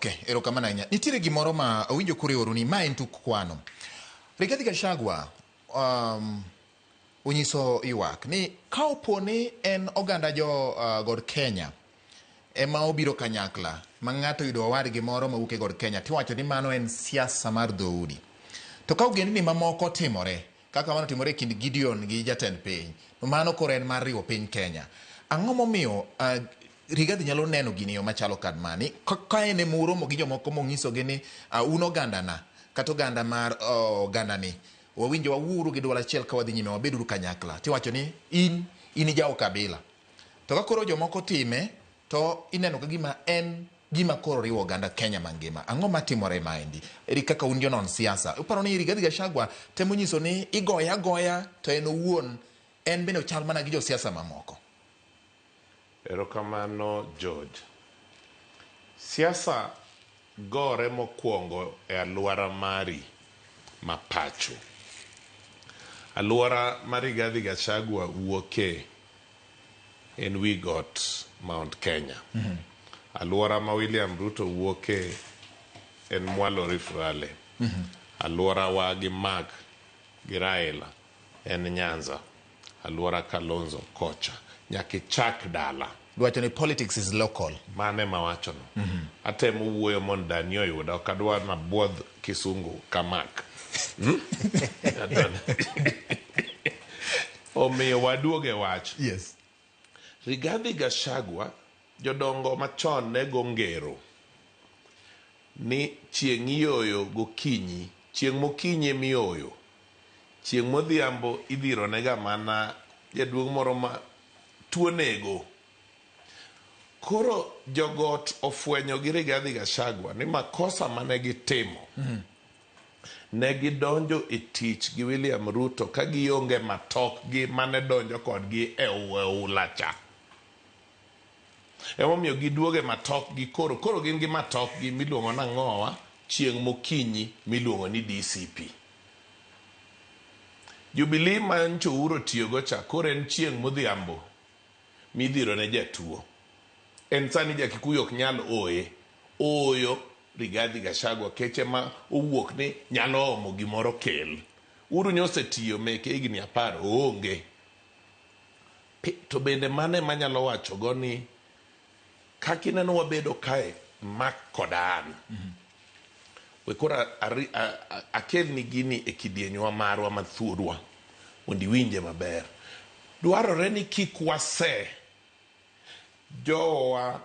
Okay, erokamano ahinya. Nitiere gimoro ma awinjo kuriworu ni ma en tuk kwano. Rigathi Gachagua onyiso ywak ni ka opo ni en oganda jo God Kenya ema obiro kanyakla ma ng'ato oyudo owadgi moro mawuok e God Kenya tiwacho ni mano en siasa mar dhoudi. To ka ogendni mamoko timore kaka mano otimore e kind Gideon gi jatend piny, to mano koro en mar riwo piny Kenya. Ang'o momiyo Rigathi nyalo neno gini e yo machalo kad mani? Ka en ema uromo gi jomoko monyisogi ni un ogandana kata oganda mar ogandani, wawinjo wawuouru gi duol achiel ka wadhi nyime, wabeduru kanyakla. Tiwacho ni in in ja ukabila. To ka koro jomoko time to ineno ka gima en gima koro riwo oganda Kenya mangima. Ang'o matimore maendi? Eri kaka un jonon siasa. Uparo ni Rigathi Gachagua temo nyiso ni igoye agoya to en owuon en bende ochal mana gi josiasa mamoko. Erokamano George. Siasa gore mokwongo e alwora mari ma pacho. Alwora ma Rigathi Gachagua wuoke en wi got Mount Kenya. Alwora ma William Ruto wuoke en mwalo Rift Valley. Alwora wa gi Mark gi Raila en Nyanza. Alwora Kalonzo kocha. Nyaka ichak dala. Dwacho ni politics is local. Mano ema awachono. Atemo wuoyo mondo dani oyuda. Ok adwar nabuodh kisungu ka Mark. Omiyo waduog e wach. Yes. Rigathi Gachagua, jodongo machon ne go ngero ni chieng' iyoyo gokinyi, chieng' mokinyi emiyoyo, chieng' modhiambo idhironega mana jaduong' moro ma tuo nego. Koro jogot ofwenyo gi Rigathi Gachagua ni makosa mane gitimo, ne gidonjo e tich gi William Ruto ka gionge matokgi mane donjo kodgi e oula cha. Emomiyo giduogo e matokgi koro, koro gin gi matokgi miluongo nang'owa chieng' mokinyi miluongo ni DCP. Jubilee ma ncho Uhuru otiyogo cha koro en chieng' modhiambo midhiro ne jatuo. En sani ja Kikuyu ok nyal oye. Ooyo Rigathi Gachagua keche ma owuok ni nyalo omo gimoro kel. Uhuru nyosetiyo meke higni 10 oonge. To bende mano ema anyalo wacho go ni kaka ineno wabedo kae Mark koda an. We koro akelni gini e kidienywa marwa mathurwa mondo iwinje maber. Dwarore ni kik wase jowa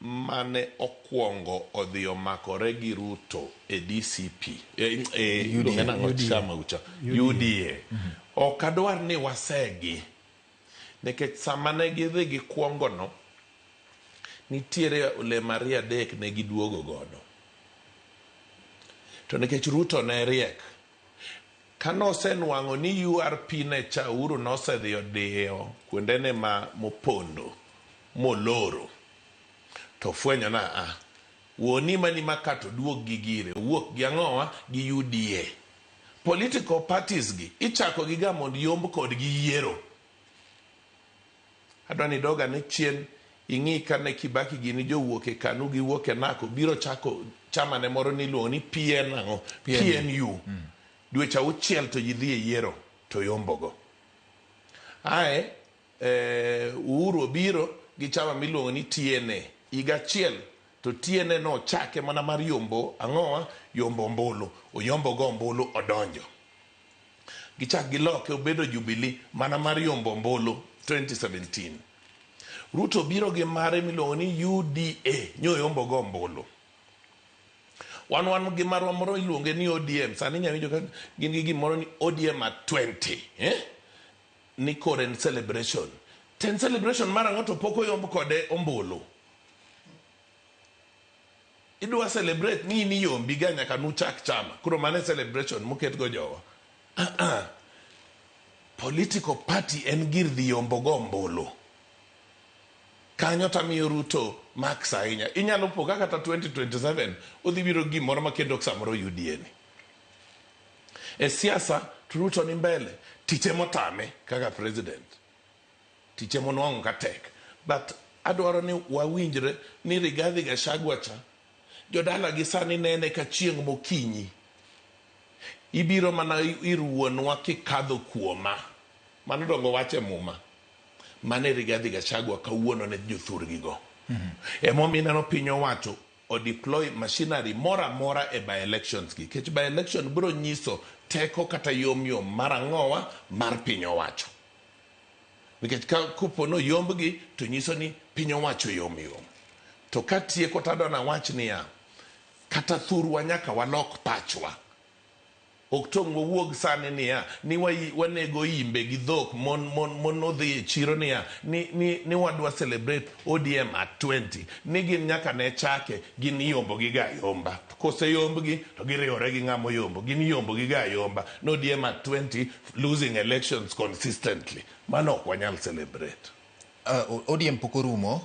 mane okwongo odhi omakore gi Ruto e DCP, iluonge nang'o chama ucha? UDA. Ok adwar ni wasegi nikech sama ne gidhi gikwongo no, nitiere olemo ariyo adek ne giduogo godo. To nikech Ruto ne riek, kanosenwang'o ni URP ne cha Uhuru nosedhi odiyo kuondene ma mopondo moloro, to ofwenyo na a wuoni mani maka to duog gi gire, owuok gi ang'owa gi UDA. Political parties gi ichako gi ga mondo yomb kodgi yiero. Adwa ni idog ane chien ing'i kane Kibaki gini jowuok e KANU giwuok e NACO biro chako chama ne moro niluongo ni PN ang'o? PNU. Dweche auchiel to ji dhi e yiero to yombogo. Ae Uhuru obiro gi chama miluongo ni TNA. Higa achiel to TNA no ochake mana mar yombo ang'owa? Yombo ombulu. Oyombo go ombulu odonjo. Gichak giloke obedo Jubilee mana mar yombo ombulu 2017. Ruto biro gi mare miluongo ni UDA nyoyombo go ombulu. Wan wan gi marwa moro iluonge ni ODM. Sani inyalo winjo ka gin gi gimoro ni ODM at 20. Eh? Ni koro en celebration. To en celebration mar ang'o to pok oyomb kode ombulu? Idwa celebrate ni in iyombi ga nyaka nuchak chama. Koro mano e celebration moket go jowa. Political party en gir dhi yombo go ombulu. Kanyo tamiyo Ruto marks ahinya. Inyalo po ka kata 2027 odhi biro gi gimoro ma kendo samoro UDA ni. E siasa to Ruto ni mbele, tich emotame kaka president. Tich emonwang'o ka tek. But adwaro ni wawinjre ni Rigathi Gachagua cha Jodalagi sani nene ka chieng' mokinyi. Ibiro mana ir wuonwa kikadho kuoma. Mano dongo wach e muma. Mano e Rigathi Gachagua kawuono ne jothurgigo. Emomiyo ineno piny owacho o deploy machinery moro amora e by elections gi. Nikech by election biro nyiso teko kata yom yom mar ang'owa mar piny owacho. Nikech ka kopo ni oyombgi to nyiso ni piny owacho yom yom. To katieko to adwa nawach niya, kata thurwa nyaka walok pachwa. Ok tong' wawuog sani niya, ni wanego imbe gi dhok, mon, mon, mon odhi e chiro niya, ni, ni, ni wadwa celebrate ODM at 20. Ni gin nyaka ne chake, gin iyombo gi ga ayomba. To koseyombgi, to giriwore gi ng'ama oyombo. Gin iyombo gi ga ayomba. Ni ODM at 20, losing elections consistently. Mano ok wanyal celebrate. ODM pok orumo,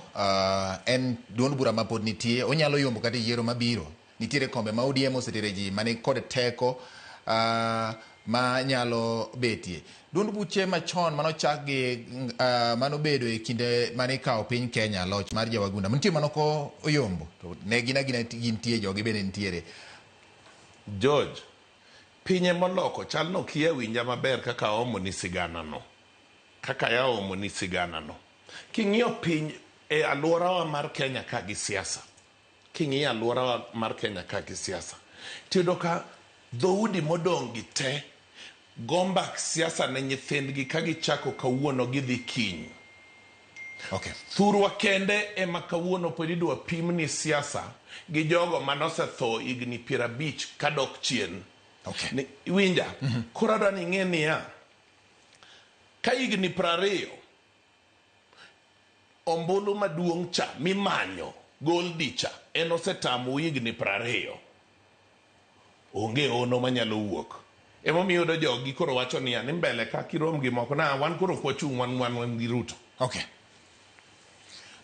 en duond bura ma pod nitie, onyalo yombo kata e yiero mabiro. Nitiere kombe ma ODM osetere ji mani kod teko ma nyalo betie. Duond buche machon manochak gi manobedo e kinde mane ikawo piny Kenya loch mar Jawagunda. Nitie manoko oyombo to ne gin agina gintie jogi bende nitiere. George, pinye moloko chal no kia winja maber kaka aomo ni sigana no. Kaka yaomo ni sigana no. King'iyo piny e alworawa mar Kenya ka gi siasa. King'iyo alworawa mar Kenya ka gi siasa, tiyudo ka dhoudi modong' gi te go mbak siasa ne nyithindgi ka gichako kawuono gidhi kiny. Okay. Thurwa kende ema kawuono pod idwa pim ni siasa gi jogo manosetho higni 50 kadok chien. Okay. Ni, winja, koro adwa ni ing'e niya, ka higni 20 ombulu maduong' cha mimanyo Goldi cha en osetamou higni 20. Onge ono manyalo wuok. Emomiyo iyudo jogi koro wacho niya ni mbele ka kirom gi moko na wan koro ok wachung' wan wan wan gi Ruto. Okay.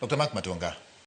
Dr. Mark Matonga.